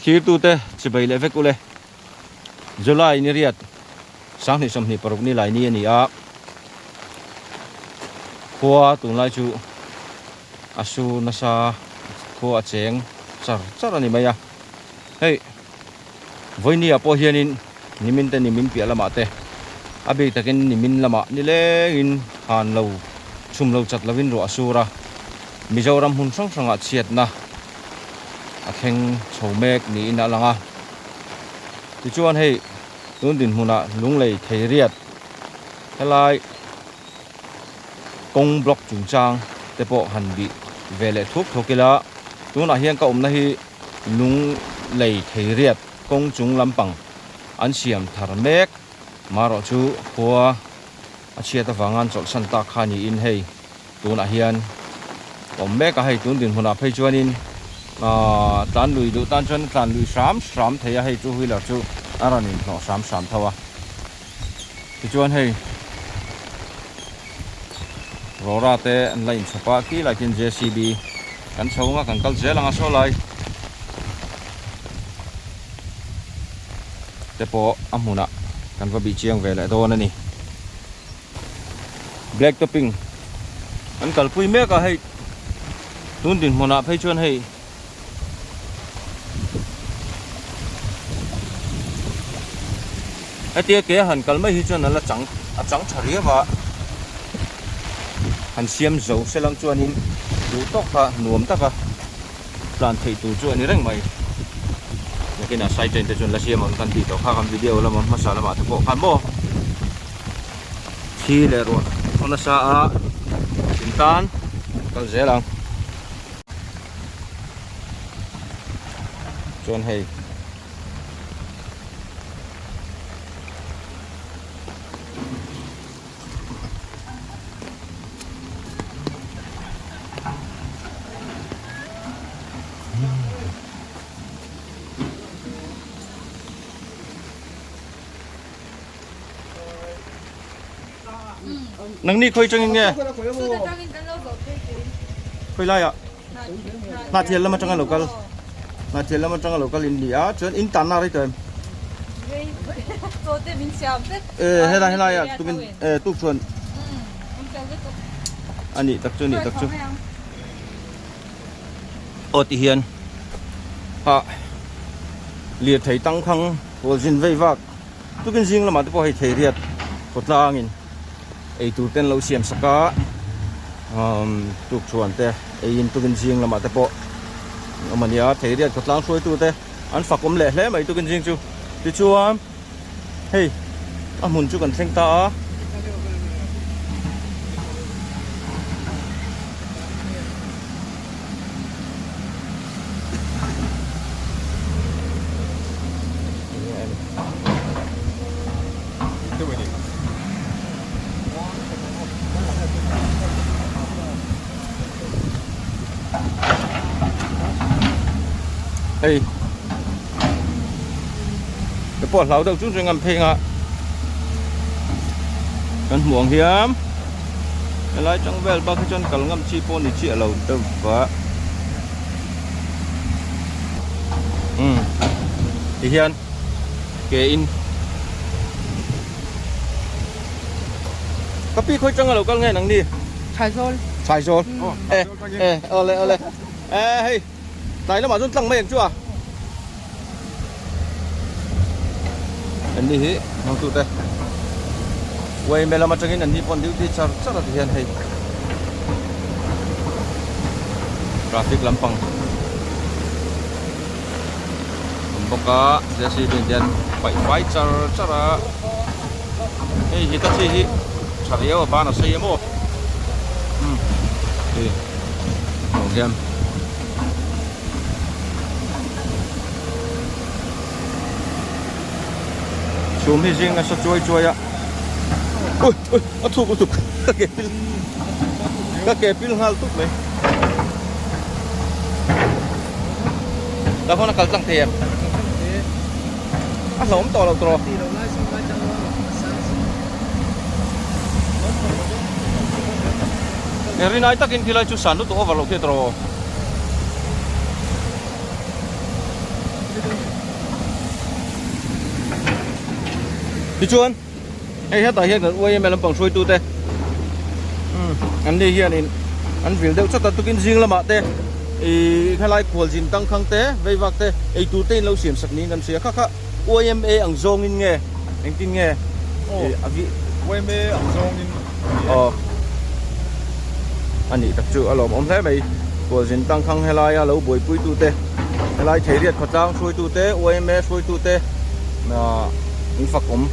Thirtute chibai leh vek ule. July ni riat 20 26 ni lai ni a ni a. Khua tunlai chu a su nasa khua a cheng char char a ni mai a. Hei vawinia pawh hianin nimin te nimin piah lamah te a bik takin nimin lamah nilengin han lo chhum lo chat lovin ruah a sur a. Mizoram hmun hrang hrangah chhiatna a thleng chho mek niin a lang a. Tichuan hei tun dinhmunah lunglei thei riat helai kawng block chungchang te pawh han bih ve leh thuak thuak ila tunah hian ka awmna hi lunglei thei riat kawng chung lampang an siam thar mek marawh chu khua a chhiat avanga an chawlhsan tak kha niin hei. Tunah hian awm mek a, hei tun dinhmunah phei chuanin aaa tlan lui duh tan chuan a tlan lui hram hram thei a, hei two wheeler chu a rawn inhnawh hram hram tho a. Tichuan hei Rora te an la inchhawp a, khi lai khian JCB kan chho anga kan kal zel ang a saw lai te pawh a hmunah kan va bih chiang ve leh dawn a ni. Black topping an kalpui mek a hei tun dinhmunah phei chuan hei hetia ke a han kal mai hi chuan a la chang a chang tha riau a han siam zo se lang chuanin duh tawk kha nuam taka tlan theih tur chu a ni reng mai. Nakinah side train te chuan la siam ang kan tih tawh kha kan video lama hmasa lamah te pawh khan maw thi leh ruah a nasa a in tan kal zel ang chuan hei Nang ni khawi tangin nge? Khawi lai ah? Hnah thial lam atanga lo kal. Hnah thial lam atanga lo kal in ni a, chuan in tanna rei tawh em? E helai helai ah tumin e tuk chuan a nih tak chu a nih tak chu. Aw ti hian ah lirthei tangkhang kawlzin vei vak tukin zing lamah te pawh hei thei riat khawtlangin eitur te an lo siam sak a umm tukṭhuan te eiin tukin zing lamah te pawh an awm a nia thei riat khawtlang hruaitu te an fak awm leh hle mai tukin zing chu tichuan hei a hmun chu kan thleng ta a. Hei te pawh hlau deuh chung chung an phei nga kan hmuh ang hian helai tang vel bak hi chuan kal ngam chi pawh ni chiah lo deuh va umm ti hian ke in ka pi khawi tanga lo kal nge nang ni Chhaizawl Chhaizawl e e awle awle e hei tlai lamah chuan tlang mai ang chu a an ni hi hmangtute uaime lam atangin an ni pawh an duty char char a ti hian hei traffic lampang awm bawk a JCB in hian paih fai char char a hei hitachi hi tha riau a ban a sei emaw umm hei hmuh hian. Chhum hi zing nasa chuai chuai a ui ui a thuk lutuk ka ke pil ka ke pil nghal tuk mai ta hon a kal tlang thei em a hlawm tawh lo tawh Rinai takin khilai chu san lutuk over loh khi tawh. Tichuan hei hetah hian kan YMA lampang hruaitute an ni hianin an vil deuh chawt a, tukin zing lamah te ih helai khualzin tangkhang te veivak te eitur te in lo siam sak niin kan hria kha kha YMA ang zawngin nge engtin nge ih a vi YMA ang zawngin a ni e. Aw a nih tak chu a lawmawm hle mai khualzin tangkhang helaia lo buaipuitute helai Theiriat khawtlang hruaitute YMA hruaitute ah in fak awm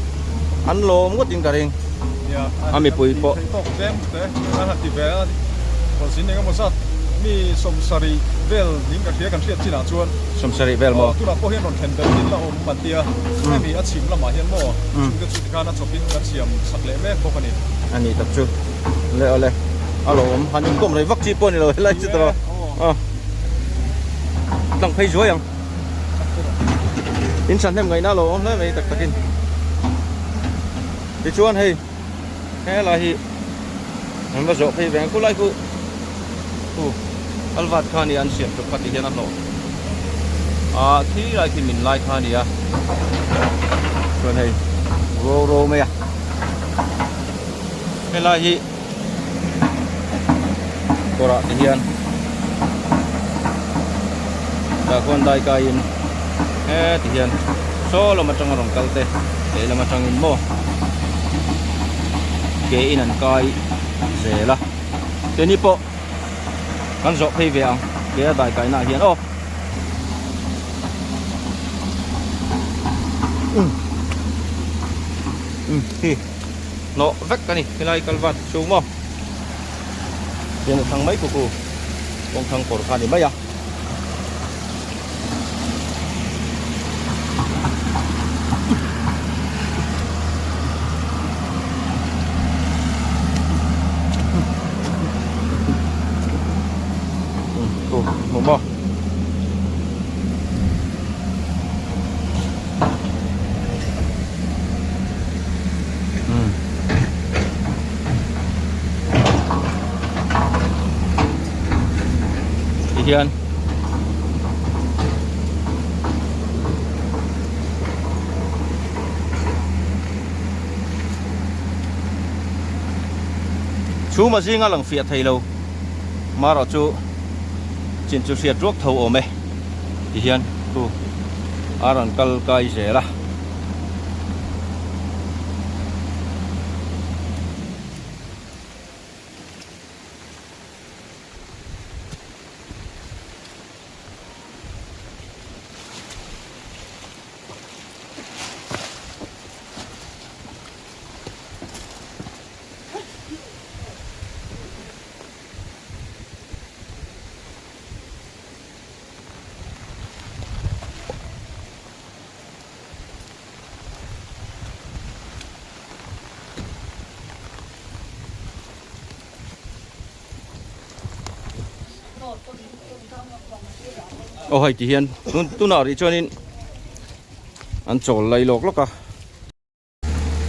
an lawm ngawt in ka ring a mipui pawh. Theih tawk tlem te an han ti ve a khualzin eng emaw zat mi sawmsarih vel ning ka hria kan hriat chinah chuan sawmsarih vel maw tunah pawh hian rawn thlen belh in la awm an tia hemi a chhim lamah hian maw chhungte chu tikhan a chawpin kan siam sak leh mek bawk a ni. A nih tak chu le awle a lo awm han inkawm rei vak chi pawh a ni lo helai chu tawh a tlang phei zuai ang. In thahnem ngaihna a lo awm hle mai tak takin tichuan hei helai hi an va zawh phei ve ang khulai khu khu alvat kha a nia an siam chawp kha ti hian a hlawh ah khi lai khi min lai kha a nia chuan hei ro ro mai a helai hi kawrah te hian tah khuan dai kaiin heti hian saw lam atanga rawn kal te lehlam atangin maw ke in an kai zel a keini pawh kan zawh phei ve ang ke a dai kaina ah hian aw. Hnawh vek a ni helai kalvat chhung maw tian a thlang mai kuku kawng thlang kawr kha a ni mai a. Hmu maw. Ti hian chhum a zinga lang fiah thei lo marawh chu chin chu hriat ruak tho awm e ti hian khu a rawn kal kai zel a. Aw hei ti hian tun tunah rih chuanin an chawl lai lawk lawk a.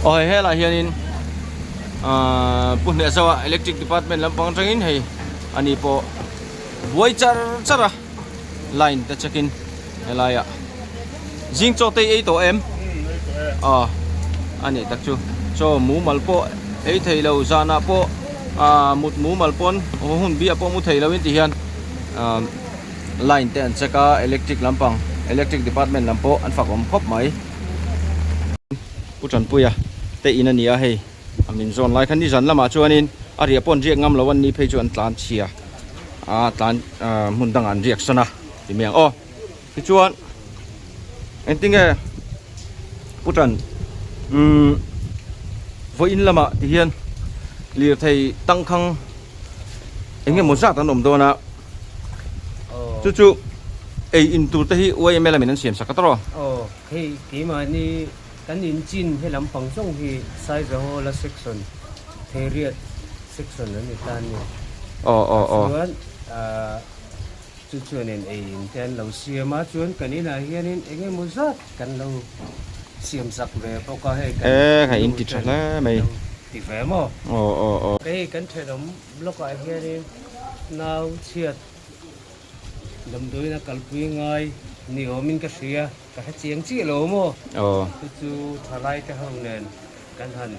Aw hei helaiah hianin ahh pu hneh zauh a electric department lampang atangin hei ani pawh buai char char a line te check in helaiah zing chaw te i ei tawh em aw a nih tak chu chaw mumal pawh ei thei lo zanah pawh ahh mut mumal pawn hun biah pawh mu thei lo in ti hian ahh line te an check a electric lampang electric department lam pawh an fak awm khawp mai. Pu Tanpuia te in a ni a hei a min zawn lai khan nizan lamah chuanin a riah pawh an riak ngam lo a ni phei chu an tlan chhia a tlan ah hmun dangah an riak san a ti mai ang aw tichuan engtinge Pu Tan umm vawiin lamah ti hian lirthei tangkhang eng emaw zat an awm dawn a. Chu chu ei in tur te hi YML lamin an siam sak a tawrh aw. Aw, hei keimahni kan in chin he lampang zawng hi Saizahawla section, Theiriat section an ni ta a ni. Aw aw aw. Chuan chu chuanin ei in te an lo siam a, chuan kan inah hianin eng emaw zat kan lo siam sak ve bawk a, hei kan E hei in ti tha hle mai. Ti ve maw? Aw aw aw. Hei kan thenawm block ah hianin nau chhiat damdawiin a kalpui ngai. ni awmin ka hria, ka hre chiang chiah lo maw? Chu chu thalai te ho nen kan han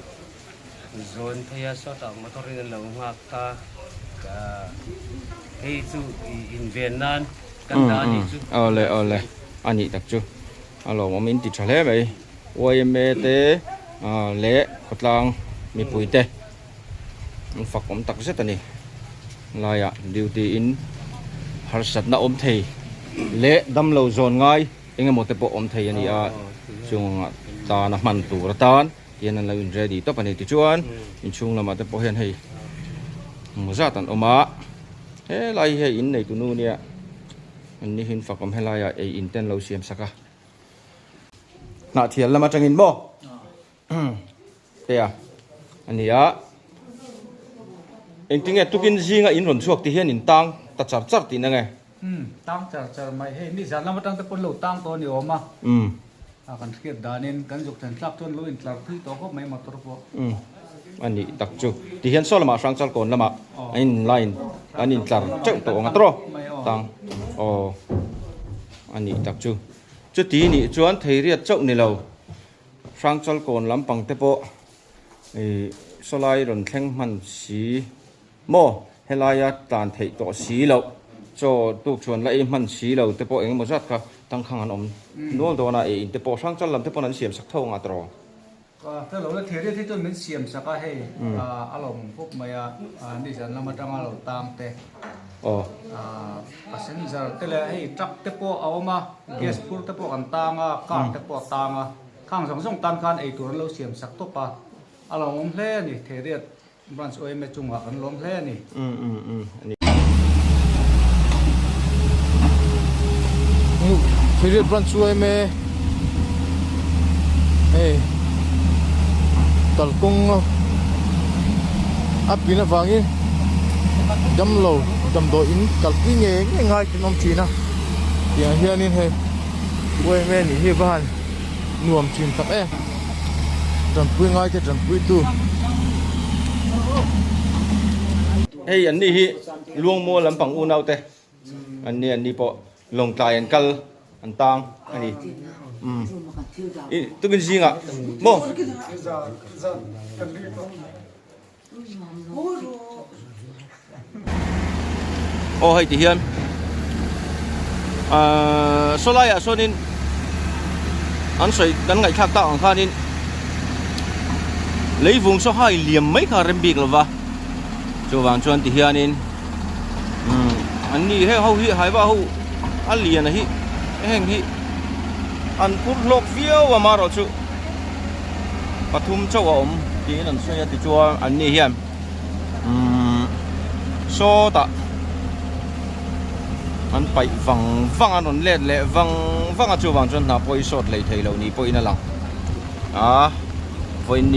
zawn phei a, sawtah motor in an lo nghak ta, hei chu inven nan kan dah a nih chu. Awle awle a nih tak chu a lawmawm in ti tha hle mai yma te leh khawtlang mipui te. An fak awm tak zet a ni. Laiah duty in harsatna awm thei leh damlo zawn ngai eng emaw te pawh awm thei a ni a, chungah tana hman tur atan tihian an lo in ready tawp a ni. Tichuan inchhung lamah te pawh hian hei hmu zat an awm a, helai hi hei in neitu nu nia an ni hi an fak awm helaiah ei in te an lo siam sak a. Hnahthial lam atangin maw? Te a a ni a engtinge tukin zinga in rawn chhuak tih hian in tang ta char char tihna nge? Umm tang char char mai hei ni zan lam atang te pawn lo tang tawh a ni awm a a kan hriat danin kan zuk thlen thlak chuan lo in tlar thui tawh khawp mai motor pawh. Umm a nih tak chu ti hian saw lamah hrangchal kawn lamah an in line an in tlar teuh tawh ang a tawrh tang aw a nih tak chu chuti nih chuan theiriat chauh ni lo. Hrangchal kawn lampang te pawh ih sawlai rawn thleng hman si maw helaia tlan theih tawh si loh chaw tuk chuan la ei hman si lo te pawh eng emaw zat kha tangkhang an awm nual dawn a ei in te pawh Hrangchal lam te pawn an siam sak tho anga tawh. Ka hre lo la thir riat hi chuan min siam sak a hei a lawmawm khawp mai a nizan lam atanga lo tang te passenger te leh hei truck te pawh a awm a gas phur te pawh kan tang a car te pawh a tang a khang zawng zawng tan khan ei tur an lo siam sak tawp a a lawmawm hle a ni Theriat branch OMA chungah kan lawm hle a ni. Theriat branch OMA hei kalkawng a pin avangin damlo damdawiin kalpui ngei ngei ngai kan awm thin a tiang hianin hei yma nih hi va han nuam thin tak em tanpui ngai te tanpui tu. Hei an ni hi Luangmual lampang unau te an ni an ni pawh Lawngtlai an kal an tang a ni. Umm tukin zingah maw. Aw hei ti hian ahh saw laiah sawnin an sawi kan ngaihthlak tak ang khanin leivung saw hai liam mai kha a rem bik lova chuvang chuan ti hianin umm an ni heng ho hi haiva ho a lian a hi heng hi an phur hlawk viau a marawh chu. Pathum chauh a awm tiin an sawi a tichuan an ni hian umm sawtah an paih vang vang a an rawn let leh vang vang a chuvang chuan hna pawh hi sawt hlei thei lo ni pawhin a lang a vawiin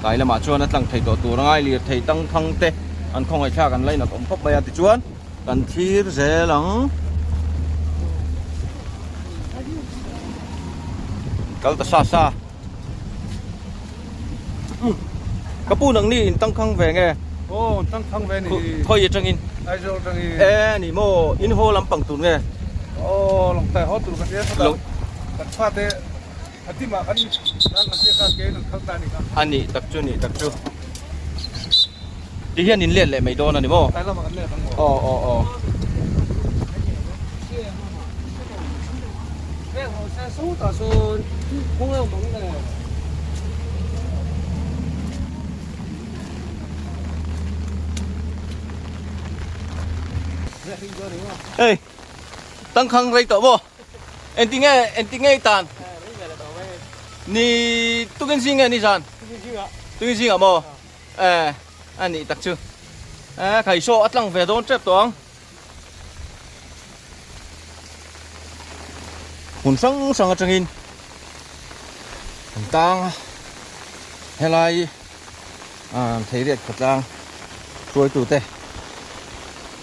tlai lamah chuan a tlang thei tawh tur a ngai lirthei tangkhang te an khawngaihthlak an lainat awm khawp mai a tichuan. Kan thlir zel ang. Kal ta sa sa. Ka pu nang ni in tangkhang ve nge? Aw, tangkhang ve ni. Khawi atangin? Aizawl atangin. E ni maw, in haw lampang tur nge? Aw, Lawngtlai haw tur ka tia sawtah kan fate a timah kan nang kan tia kha ke in an khal ta a ni kha. A nih tak chu, nih tak chu. Ti hian in let leh mai dawn a ni maw? Tlai lamah kan let ang maw? Aw aw aw. Hei tangkhang rei tawh maw? Engtinge engtinge i tan? Ni tukin zing nge ni zan? Tukin zingah maw? Eh, a nih tak chu. Eh, khaisaw a tlang ve dawn tep tawh ang. Hmun hrang hrang atangin an tang a, helai ah Theiriat khawtlang hruaitute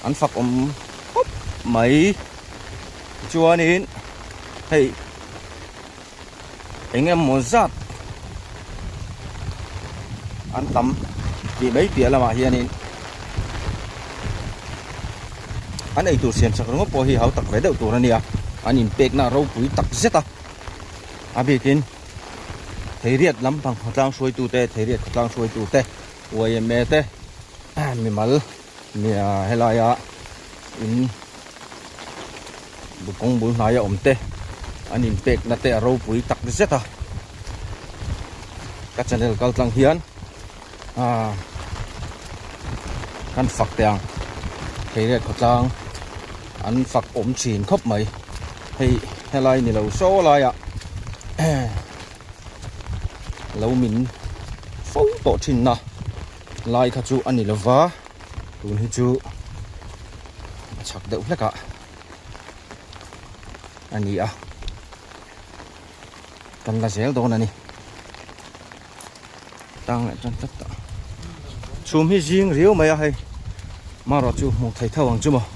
an fak awm khawp mai. Chuanin hei eng emaw zat an tam tih mai piah lamah hianin an eitur siam chak ringawt pawh hi hau tak ve deuh tur a nia. An inpekna a ropui tak zet a, a bikin Theiriat lampang khawtlang hruaitute, Theiriat khawtlang hruaitute, yma te, mimal helaia in kawng bul hnaia awm te an inpekna te a ropui tak zet a, ka channel kal tlang hian Aaa kan fak teh ang Theiriat khawtlang an fak awm thin khawp mai hei helai ni lo saw laiah lo min fo tawh thin na lai kha chu a ni lo va tun hi chu a chhak deuh hlek ah a ni a kan la zel dawn a ni. Tang leh tan tlat tawh. Chhum hi zing riau mai a hei. Marawh chu hmuh thei tho ang chu maw.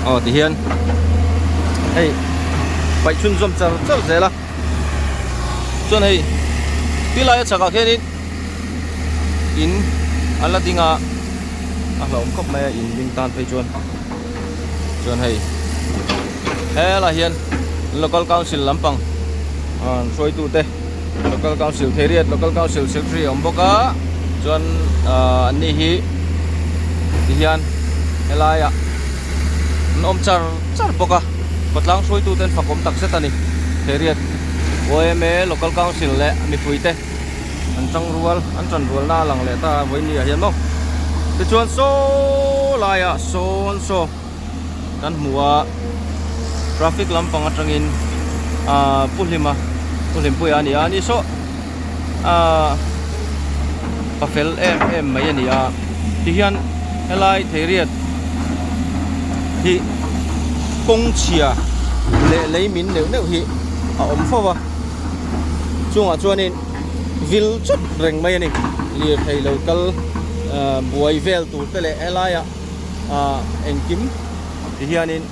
Aw ti hian hei paih chhunzawm char char zel a. Chuan hei tilai a chhakah khianin in a la ding a a hlauhawm khawp mai a in ding tan phei chuan. Chuan hei helai hian local council lampang an hruaitu te local council Theiriat local council secretary a awm bawk a chuan ahh an ni hi ti hian helaiah an awm char char bawk a khawtlang hruaitu te an fakawm tak zet a ni Theiriat yma local council leh mipui te an tangrual an tanrualna a lang leh ta a vawiin ah hian maw tichuan saw laiah sawn saw kan hmu a traffic lampang atangin ahh pu hlima pu hlimpuia a ni a ni saw ahh pa fel em em mai a ni a tihian helai theiriat hi kawng chhia leh lei min neuh neuh hi a awm fo va. Chungah chuanin vil chawt reng mai a ni. Lirthei lo kal buai vel tur te leh helaiah engkim ti hianin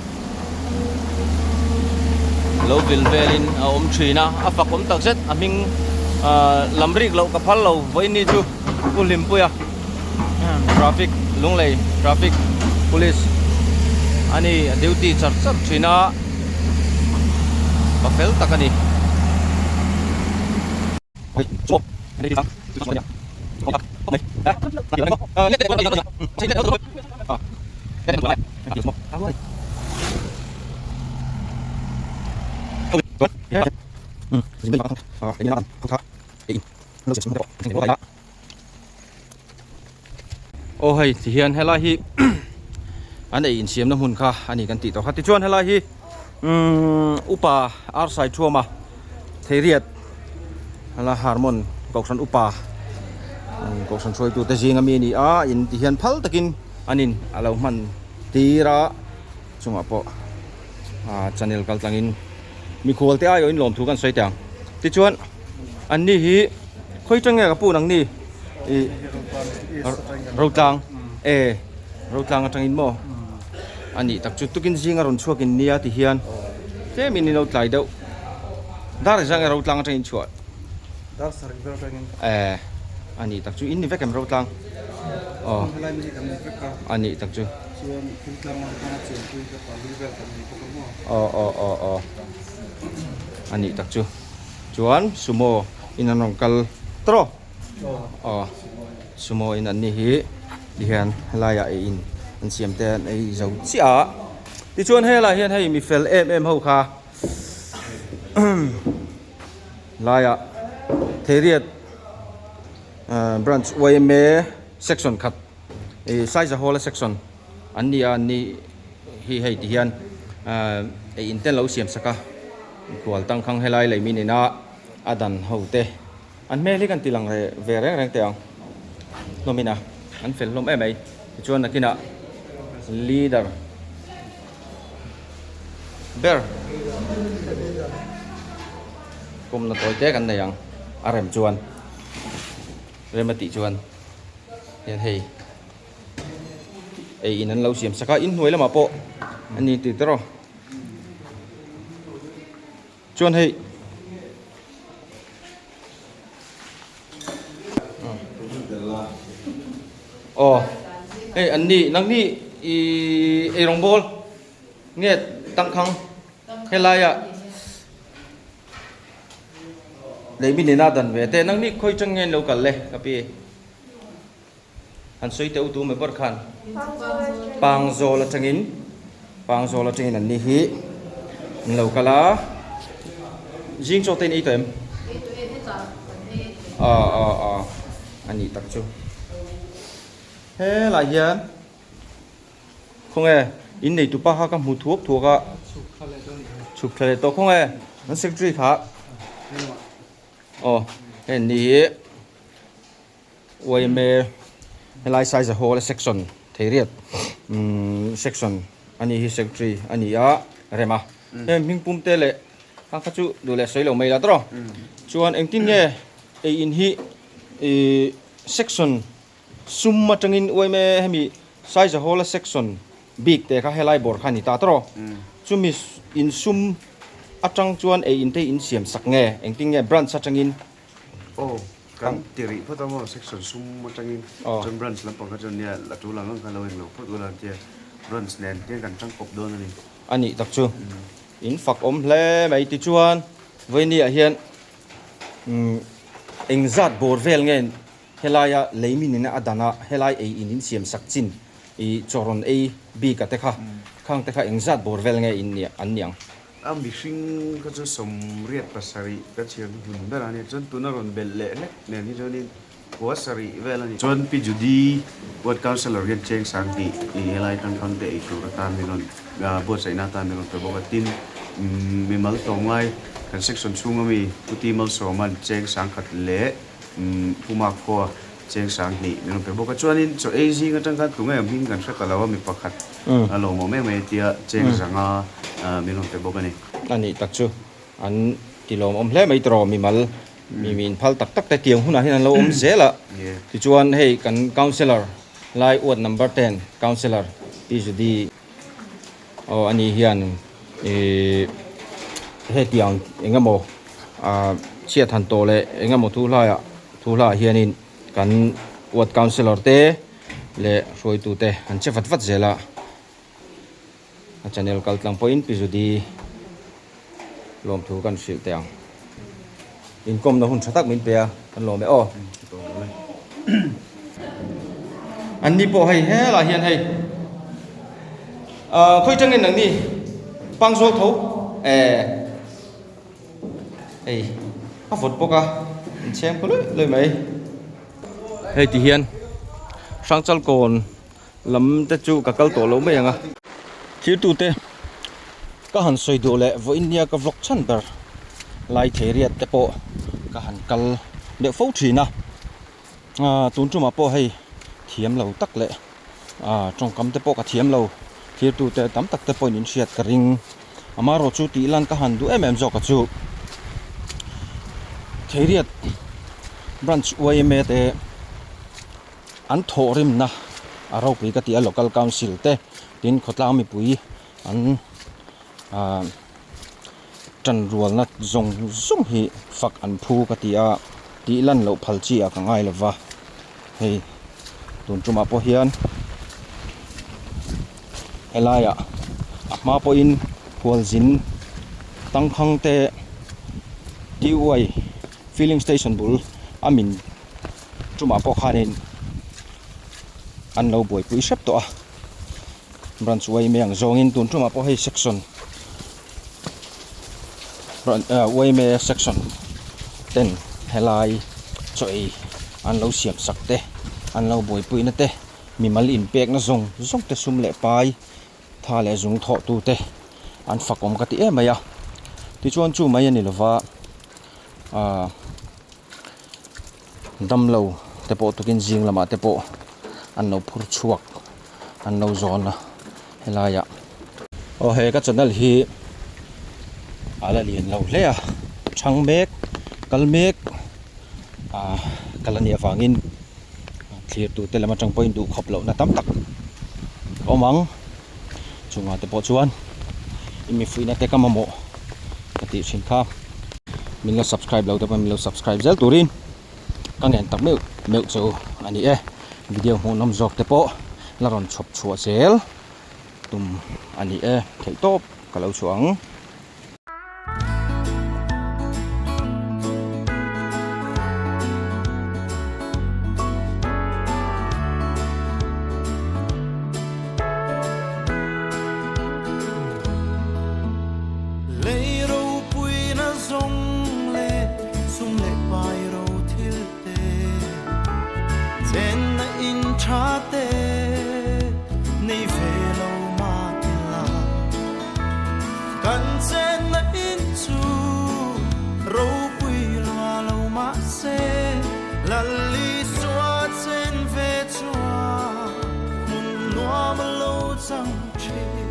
lo vil velin a awm thin a, a fak awm tak zet a hming lam rik loh ka phal lo vawiin ni chu Pu Hlimpuia traffic Lunglei traffic police a ni a duty char char thin a. Pa fel tak a ni. Aw hei ti hian helai hi an ei insiamna hmun kha a ni kan tih tawh kha tichuan helai hi umm upa arsai thuama theiriat hala harmon kohhran upa kohhran hruaitute zinga mi a ni a in ti hian phal takin an in a lo hman tir a chungah pawh ah channel kal tlangin mikhual te aiawhin lawmthu kan sawi teh ang tichuan an ni hi khawi tang nge ka pu nang ni ih rotlang e rotlang atangin maw a nih tak chu tukin zinga rawn chhuak in nia ti hian tlem in ilo tlai deuh dar zang nge rotlang atangin chhuah e a nih tak chu in ni vek em rotlang aw a nih tak chu. Chuan thingtlang lam atanga chenpui kha pali vel kan nei bawk a maw? Aw aw aw aw a nih tak chu. Chuan sumo in an rawn kal tawh aw sumo in an ni hi tihian helaiah ei in an siam te an ei zo chiah a. Tichuan helaiah hian hei mi fel em em ho kha laiah Theiriat branch yma section khat. Ih Saizahawla section an ni a an ni hi hei ti hian ahh ei in te an lo siam sak a mikhual tangkhang helai lei min ina a dan ho te an hmel hi kan ti lang reh ve reng reng teh ang hlawm in a an fel hlawm em mai tichuan nakinah leader ber pumna tawi te kan nei ang a rem chuan rem a tih chuan. Hian hei ei in an lo siam sak a inhnuai lamah pawh a ni tih te rawh chuan hei Aw hei an ni nang ni i eirawng bawl nge tangkhang helai ah lei mi nena dan ve te nang ni khawi tang nge an lo kal le ka pi han sawi teh u tu mai ber khan Pangzawl atangin Pangzawl atangin an ni hi an lo kal a zing chaw te in ei tawh em? Aw aw aw a nih tak chu helai hian khawnge in nei tupa kha ka hmu thuak thuak a chhuk thla leh tawh khawnge an secretary kha aw hei an ni hi. Uaime helai size hall a section theiriat umm section a ni hi secretary a ni a rem a heng hming pum te leh kha kha chu duh leh sawi lo mai la tawh chuan engtin nge ei in hi ihh section sum atangin uaime hemi size hall a section bik te kha helai bawr kha a ni ta tawh chumi in sum atang chuan ei in te in siam sak nge engtin nge branch atangin. Aw, kan ti rih phawt a maw, section sum atangin chuan branch lampang kha chuan nia la tul ang ang kha lo englo phawt ula an tia, branch nen hian kan tangkawp dawn a ni. A nih tak chu in fak awm hle mai tichuan vawiini ah hian engzat bawr vel nge helaia lei min in a dan a helai ei in in siam sak chin ih chaw rawn ei bik a te kha khang te kha engzat bawr vel nge in nih an niang. A mihring kha chu 87 ka chhiar hmun ber a nia, chuan tuna rawn belh leh hlek nen hi chuanin khua sarih vel a ni. Chuan Pi Judy Ward Councillor hian cheng sang tih i helai tangkhang te ei tur atan min rawn buatsaihna atan min rawn pe bawk a, tin mimal tlawmngai kan section chhunga mi Pu Ti Malsawma'n cheng sang khat leh Puma khua Cheng sang hnih min rawn pe bawk a, chuanin chaw ei zing atang khan tunge awm hming kan hre ta lo a, mi pakhat a lawmawm em mai a tia cheng zanga min rawn pe bawk a ni. A nih tak chu an ti lawmawm hle mai tawh mimal mi mi inphal tak tak te tiang hunah hian an lo awm zel a, tichuan hei kan councillor lai ward number ten councillor Pi Judy Aw ani hian ihh hetiang eng emaw ah chhiat han tawh leh eng emaw thu hlaiah thu hlaah hianin kan ward councillor te leh hruaitu te an che vat vat zel a a channel kal tlang pawhin Pi Judy lawmthu kan hrilh teh ang inkawmna hun tha tak min pe a kan lawm e aw an ni pawh hei helaiah hian hei ah khawi tangin ang ni pangzawl tho eh hei a vawt bawk a in chheng pawh luih luih mai hei ti hian hrangchal kawn lam te chu ka kal tawh lo mai ang a thirtute ka han sawi duh leh vawiin nia ka vlog chhan ber lai thei riat te pawh ka han kal deuh fo thin a ah tun tumah pawh hei thiam lo tak leh ah tawngkam te pawh ka thiam lo thirtute tam tak te pawhin in hriat ka ring amaherawh chu tih lan ka han duh em em zawk a chu Theiriat branch yma te. An thawhrimna a ropui ka ti a local council te tin khawtlang mipui an ah tanrualna zawng zawng hi fak an phu ka ti a tih lan loh phal chi ah ka ngai lo va hei tun tumah pawh hian helaiah a hma pawhin khualzin tangkhang te TUI filling station bul a min Tumah pawh khanin an lo buaipui hrep tawh a, branch yma ang zawngin tun tumah pawh hei section yma section ten helai chaw ei an lo siam sak te an lo buaipui na te mimal inpekna zawng zawng te sum leh pai tha leh zung thawh tu te an fak awm ka ti em mai a tichuan chu mai a ni lova ahh. Damlo te pawh tukin zing lamah te pawh an lo phur chhuak an lo zawn a helaiah. Aw he ka channel hi a la lian lo hle a thang mek kal mek ah kal a nih avangin thlir tute lam atang pawhin duh khawp lohna tam tak a awm ang chungah te pawh chuan i mi fuihna te ka mamawh ka tih thin kha. Min lo subscribe lo te pawh min lo subscribe zel turin ka ngen tak meuh meuh che u a ni e. Video hmuhnawm zawk te pawh la rawn chhawp chhuah zel tum a ni e. Theihtawp ka lo chhuah ang. Lei ropuina zawng leh sum leh pai ro thil te, chenna in tha te nei ve lo mah ila. Kan chenna in chu ropui lua lo mah se, Lal Isua chen ve chuan hmun nuam a lo chang thin.